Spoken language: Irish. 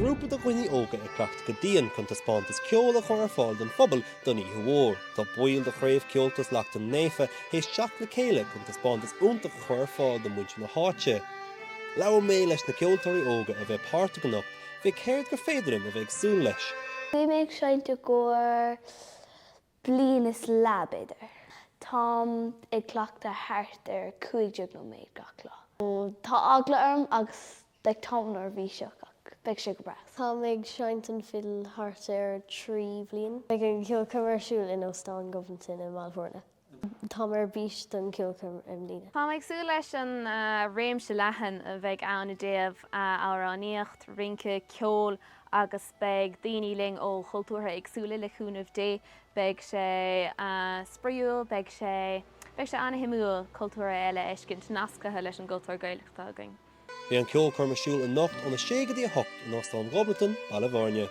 grúpa de dhaoine óga ag cleachtadh go dian chun taispeántas ceoil a chur ar fáil don phobal don oíche mhór. Tá baill de Chraobh Ceoltas Lachtain Naofa théis teacht le chéile chun taispeántas iontach a chur ar fáil do mhuintir na háite. Labhair mé leis na ceoltóirí óga a bheidh páirteach anocht fé céard gur féidir linn a bheith ag súil leis. Bhí mé ag seinnt i gcomhair bliain is leath, b'fhéidir. Táim ag cleachtadh thart ar 15 nóiméad gach lá. Tá eagla orm agus like táim neirbhíseach ach beidh sé go breá. Táim ag seinnt an fidil thart ar 3 bhliain. Beidh an ceolchoirm ar siúl in Óstán Dhubhaltaigh i mBaile Bhuirne. Táim ar bís don cheolchoirm i mbliana. Táim ag súil leis an réimse leathan a bheidh ann i dtaobh amhránaíocht, rince, ceol agus beidh daoine linn ó chultúrtha éagsúla le cúnamh Dé. Beidh sé spraíúil, beidh sé beidh sé an-shuimiúil cultúrtha eile a fheiscint nasctha leis an gcultúr Gaelach atá againn. Beidh an ceolchoirm ar siúl anocht óna 6 go dtí 8 in Óstán Dhubhaltaigh, Baile Bhuirne.